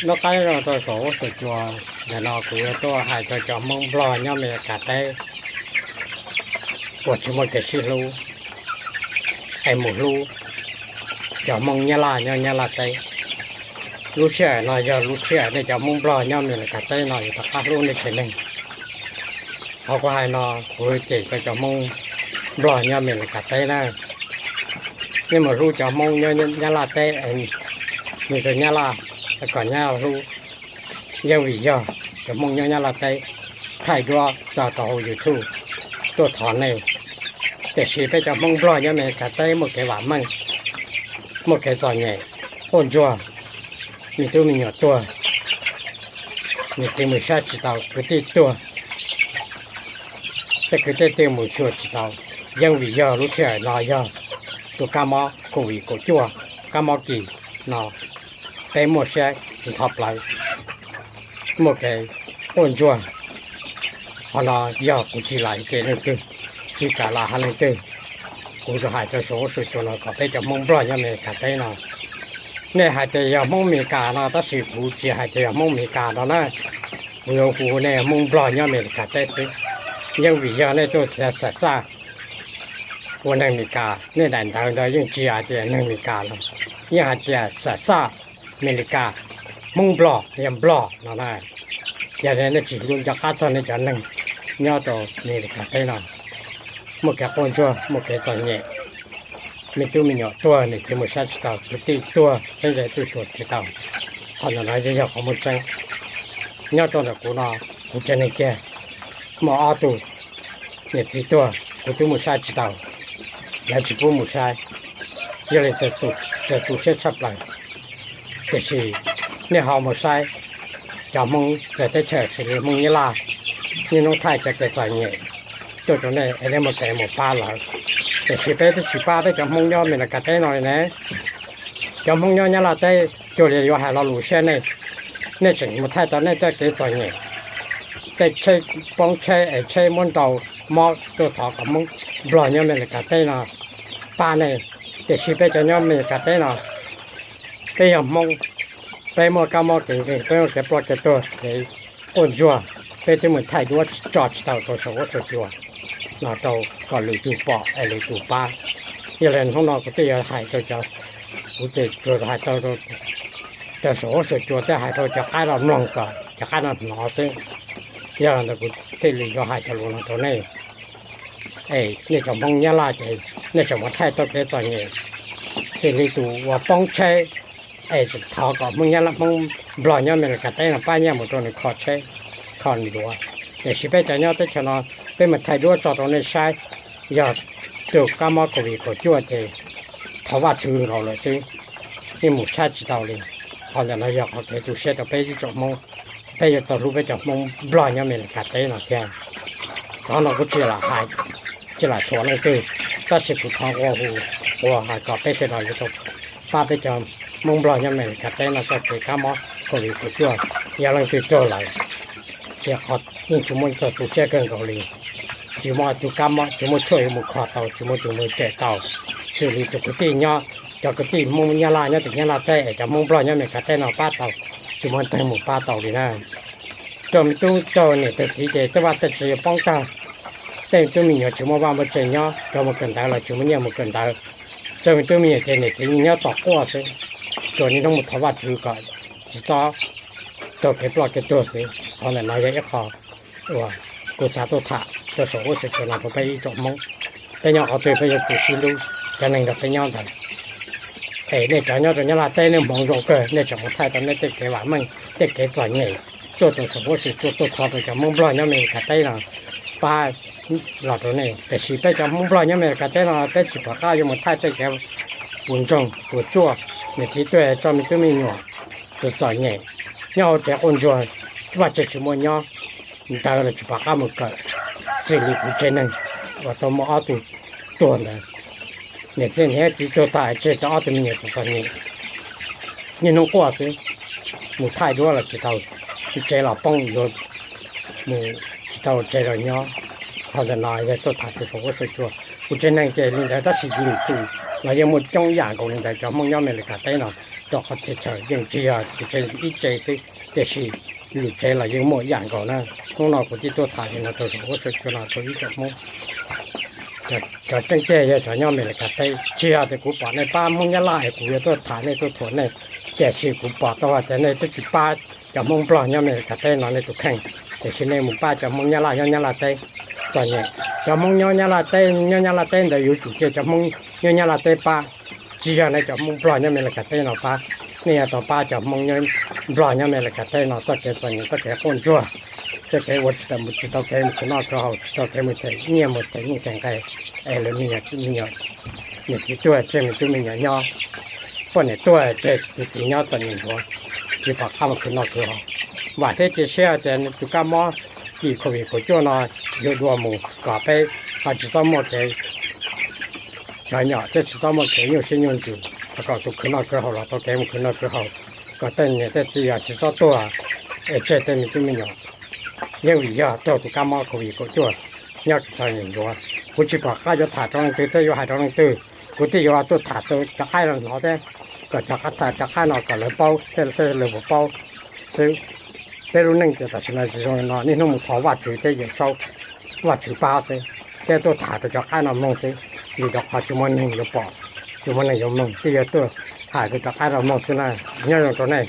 Noj qab rau saum huab saum cua, ntawm no kuv yuav tuaj hais rau cov Hmoob Nplog nyob Amelikas teb uas tsis muaj kev sib hlub es mus hlub cov Hmoob Nyab Laj nyob Nyab Laj teb. Lub sij hawm no yog lub sij hawm nej cov Hmoob Nplog nyob Amelikas teb no yuav rov qab hlub nej tsev neeg. Qhov kuv hais no kuv cem rau cov Hmoob Nplog nyob Amelikas teb na. Nej mus hlub cov Hmoob nyob Nyab Laj teb, nws rau Nyab Laj, kom Nyab Laj hlub. Yeej vim yog cov Hmoob nyob Nyab Laj teb thaij duab tso rau hauv YouTube tuaj thov nej. Tiam sis peb cov Hmoob Nplog nyob Amelikas teb muaj kev vam meej, muaj kev txom nyem, quaj ntsuag, me tub me nyuam tuag, niam txiv mus saib tsis tau, kwv tij tuag, tej kwv tej tij mus xyuas tsis tau. Yeej vim yog lub sij hawm no yog tus kab mob COVID kaum cuaj, kab mob kis no, peb muaj siab ntxhov plawv, muaj kev quaj ntsuag. Qhov no yog kuv tsis lam cem leej twg, tsis kam lam hais leej twg. Kuv hais rau saum huab saum cua no kom peb cov Hmoob Nplog nyob Amelikas teb no, nej hais tias yog Hmoob Amelikas no tab sis kuv tsis hais tias yog Hmoob Amelikas no na. Kuv yuav hu nej Hmoob Nplog nyob Amelikas teb xwb. Yeej vim yog nej tuaj txiav xam xaj ua neeg Amelikas, nej daim ntawv ntawd yeej tsis hais tias neeg Amelikas no, yeej hais tias xam xaj Amelikas, Hmoob Nplog, yog Nplog no na. Yog nej tsis hlub nco qab txog nej cov neeg nyob rau Amelikas teb no, muaj kev quaj ntsuag, muaj kev txom nyem, me tub me nyuam tuag, niam txiv mus saib tsis tau, kwv tij tuag, txheeb ze tuaj xyuas tsis tau. Qhov ntawm no yeej yog qhov muaj tseeb. Nyob rau ntawm kuv no, kuv tsev neeg kiag muaj ob tug niam txiv tuag, kuv twb mus saib tsis tau, lawv tsis pub mus saib. Yog li txawm tu siab tshaj plaws. Tiam sis nej ho mus saib cov Hmoob txawv teb chaws xws li Hmoob Nyab Laj, niaj hnub thaij cov kev txom nyem tuaj rau nej es nej muaj kev mus pab lawv. Tiam sis peb twb tsis pab peb cov Hmoob nyob Amelikas teb no li ne. Cov Hmoob nyob Nyab Laj teb cuag li yuav hais lo lus siab nej, nej tseem mus thaij tau nej tej kev txom nyem, tej tsheb poob tsheb es tsheb muab nrau mob tuaj thov kom Hmoob Nplog nyob Amelikas teb no pab nej. Tiam sis peb cov nyob Amelikas teb no, peb yog Hmoob, peb muaj kab mob kev nkeeg, peb muaj kev ploj kev tuag, kev quaj ntsuag, peb twb mus thaij duab tso tsis tau rau saum huab saum cua no rau kom lwm tus pom es lwm tus pab. Yog li hnub no kuv thiaj yuav hais rau cov, kuv ces tsuas hais rau saum huab saum cua thiab hais rau cov qaib no mloog kom cov qaib no hnov xwb. Yog li ntawd kuv thiaj li yuav hais cov lus no rau nej. Es nej cov Hmoob Nyab Laj ces nej tseem mus thaij tau kev txom nyem xws li tus uas poob tsheb es thov kom Hmoob Nyab Laj, Hmoob Nplog nyob Amelikas teb no pab nyiaj mus rau nws kho tsheb, kho nws duav. Tiam sis peb cov nyob teb chaws no, peb mus thaij duab tso rau nej saib, yog tus kab mob COVID kaum cuaj ces thov Vajtswv nkaus lawm xwb, yeej mus saib tsis tau li. Qhov ntawm no yog qhov kev tu siab rau peb ib tsoom Hmoob, peb yuav tau hlub peb cov Hmoob Nplog nyob Amelikas teb no thiab. Qhov no kuv tsis lam hais, tsis lam thuam leej twg, tab sis kuv thov ua hu, ua hais kom peb sawv daws yuav tau pab peb cov Hmoob Nplog nyob Amelikas teb no txoj kev kab mob COVID kaum cuaj. Yog leej twg raug lawm ces qhov yeej tsis muaj txoj tu siab kawg nkaus li. Tsis muaj tus kab mob, tsis muaj tshuaj yuav mus kho tau, tsis muaj tus mus cawm tau. Xws li tus kwv tij nyob, cov kwv tij Hmoob Nyab Laj nyob tim Nyab Laj teb es cov Hmoob Nplog nyob Amelikas teb no pab tau, tsis muaj leej twg mus pab tau li na. Raug me tub raug niam raug txiv ces tej vaj tej tsev yuav poob tag. Tej tub me nyuam tsis muaj vaj muaj tsev nyob, cov mus kawm ntawv los tsis muaj nyiaj mus kawm ntawv. Raug me tub me nyuam ces niam txiv nyob tos quaj xwb, tsuas niaj hnub mus thov Vajtswv kom tsis txhob raug kev ploj kev tuag xwb. Qhov ntawm no yog ib qho uas kuv xav tuaj tham rau saum huab saum cua no rau peb ib tsoom Hmoob. Peb nyob qhov twg peb yuav tsum sib hlub, cov neeg nrog peb nyob ntawd. Es nej cov nyob rau Nyab Laj teb nej hmoov zoo kawg, nej tseem mus thaij tau nej tej kev vam meej, tej kev txom nyem tuaj rau saum huab saum cua tuaj thov rau cov Hmoob Nplog nyob Amelikas teb no pab los rau nej. Tiam sis peb cov Hmoob Nplog nyob Amelikas teb no peb tsis pom qab yuav mus thaij tej kev puas ntsoog puas tsuaj, niam txiv tuag tso me tub me nyuam txom txom nyem, nyob hauv tsev quaj ntsuag, vaj tsev tsis muaj nyob, ntawv los tsis pom qab mus kawm, xws li kuv tsev neeg uas tau muaj ob tug tuag ntawd, niam txiv niam txiv tuag tag tseg tau ob tug me nyuam txom txom nyem, niaj hnub quaj xwb, mus thaij duab los tsis tau, tsev los poob yuav mus tsis tau tsev los nyob. Qhov ntawm no yog tuaj tham rau saum huab saum cua. Kuv tsev neeg ces li ntawd tab sis lwm tus los yeej muaj coob yam nkaus li ntawd cov Hmoob nyob Amelikas teb no. rau qhov txhia chaw yeej tsis yog tsis tseem ib tse xwb, tiam sis lub tsev los yeej muaj ib yam nkaus na. Hnub no kuv thiaj tuaj tham li no rau saum huab saum cua no rau ib tsoom Hmoob, cov tseeb tiag yog cov nyob Amelikas teb. Tsis yog tias kuv pom nej pab Hmoob Nyab Laj es kuv yuav tuaj tham nej tuaj thuam nej, tiam sis kuv pom tau hais tias nej twb tsis pab cov Hmoob Nplog nyob Amelikas teb no nej tus kheej, tiam sis nej mus pab cov Hmoob Nyab Laj nyob Nyab Laj teb. Txom nyem, cov Hmoob nyob Nyab Laj teb, nyob Nyab Laj teb ntawd yuav tsum cia cov Hmoob nyob Nyab Laj teb pab, tsis yog nej cov Hmoob Nplog nyob Amelikas teb no pab. Nej yuav tau pab cov Hmoob nyob, Nplog nyob Amelikas teb no txoj kev txom nyem, txoj kev quaj ntsuag, txoj kev ua tsis tau, mus tsis tau kev mus khwv noj khwv haus, tsis tau kev mus them nyiaj mus them nuj them nqe, es lawv me nyuam, niam txiv tuag tseg me tub me nyuam nyob, poj niam tuag tseg tus txiv nyob txom nyem ntsuav, tsis pom qab mus khwv noj khwv haus. Vam thiab cia siab tias tus kab mob kis covid kaum cuaj no yuav dua mus kom peb ho tsis txhob muaj kev cov nyom thiab tsis txhob muaj kev nyuaj siab nyuaj ntsws, kom tus khwv noj khwv haus los tau kev mus khwv noj khwv haus, kom tej niam tej txiv yog tsis txhob tuag es tseg tej me tub me nyuam. Yeej vim yog raug tus kab mob covid kaum cuaj nyob txom nyem ntsuav. Kuv tsis pom qab yuav tham rau leej twg thiab yuav hais rau leej twg, kuv thiaj yuav tuaj tham rau cov qaib no hnov thiab, kom cov qaib, cov qaib no kom lawv paub thiab lawv puas paub xwb. Peb lub neej ces tam sim no tsis zoo li no, niaj hnub mus thov Vajtswv thiab Yawm Saub, Vajtswv pab xwb, thiab tuaj tham rau cov qaib no mloog xwb. Vim rau qhov tsis muaj neeg yuav pom, tsis muaj neeg yuav mloog, thiaj yuav tuaj hais rau cov qaib no mloog xwb na. Nyob zoo rau nej.